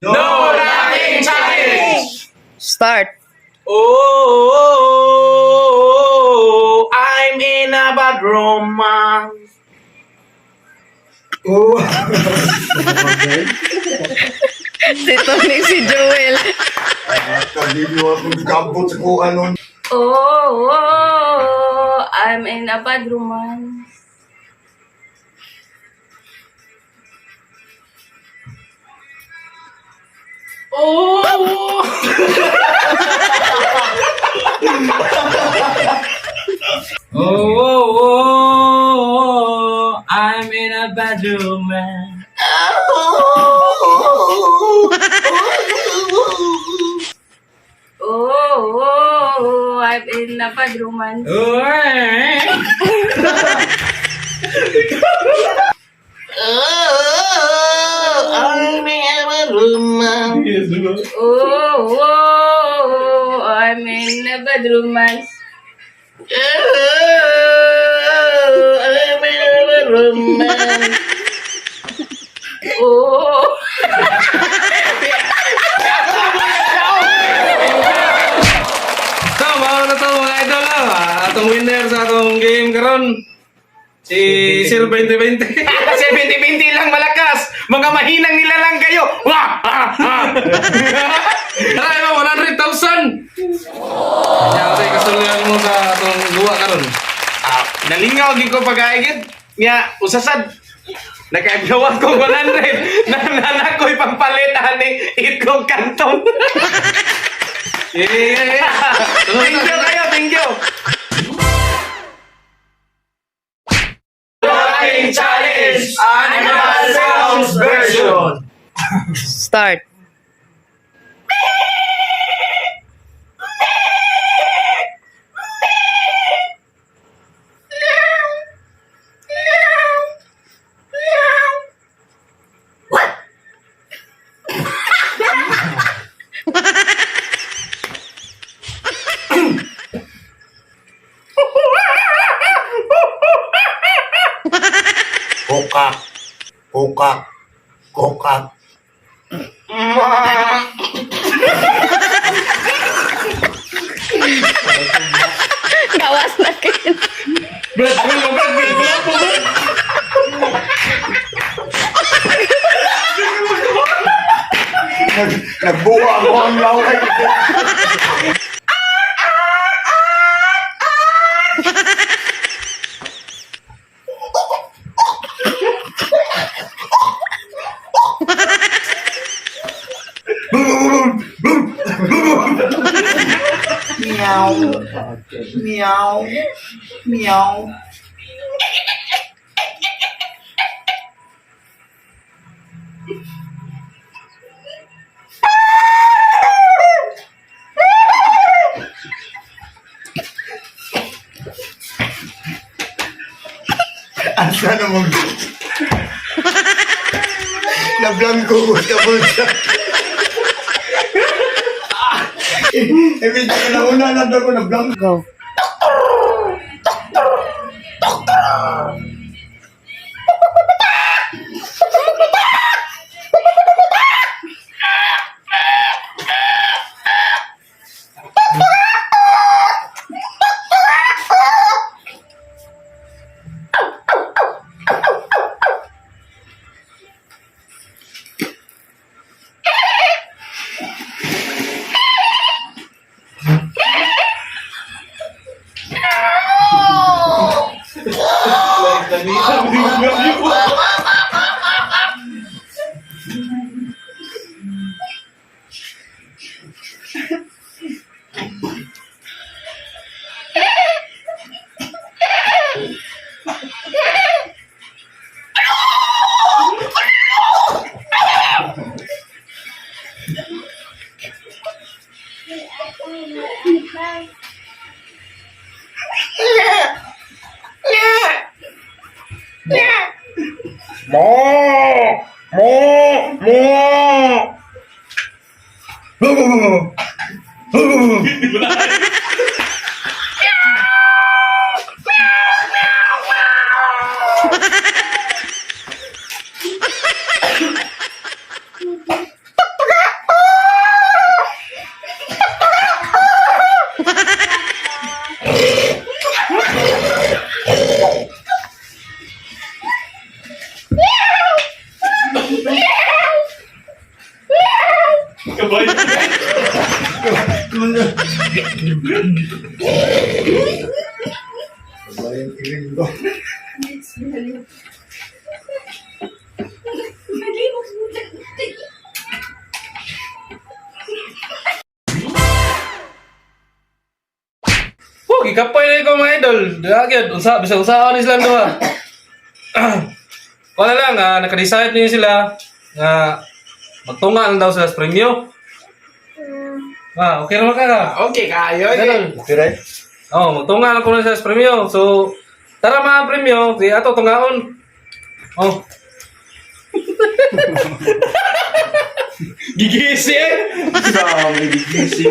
No Laughing Challenge! Start. Oh, I'm in a bad romance. Oh. Si Tony, si Joel. Kabili ako gabot sa kuha nun. Oh, I'm in a bad romance. Oh! Oh, I'm in a bad romance. Oh, I'm in a bad romance. Oh, I'm in a bad romance. Oh, I'm in a bad romance. Oh, I'm in a bad romance. Oh. So, mao na to mga idol ah. Atong winner sa atong game karon si Sir 2020. Kasi 20-20 lang malakas. Mga mahinang nila lang kayo. Wah! Ah! Ah! Tara, ima 100,000. Kaya sa kasulyan mo sa atong duwa karon. Ah, nalingaw gid ko pag-aigid. Nya, usasad. Nakaagawa ko 100. Nanana ko'y pampalit ani itlog kanton. Yeah. Thank you kayo, thank you. Laughing Challenge Animal Sounds Version. Start. Kokak. Kokak. Kokak. Gawas na kayo. Brad, brad, brad, brad, brad, brad. Nagbuwa ako ang laway. Meow. Meow. Meow. Asa na mag... Nablangko ko sa bulsa. Ibig na una na daw ko nablangko. Go. Mo! Mo! Mo! Kabay. Kabayan iling ko. Oh, gikapoy na ko mga idol. Diha gyud, unsa bisag unsaon ni silang duha. Wala lang, naka-decide niyo sila nga magtunga lang daw sila sa premyo. Ah, okay ra ka ka. Okay, kayo. Ganun. Okay, right? Oh, magtunga lang ko na sila sa premyo. So, tara mga premyo, di ato tungaon. Oh, Gigisi eh. Grabe, gigisi.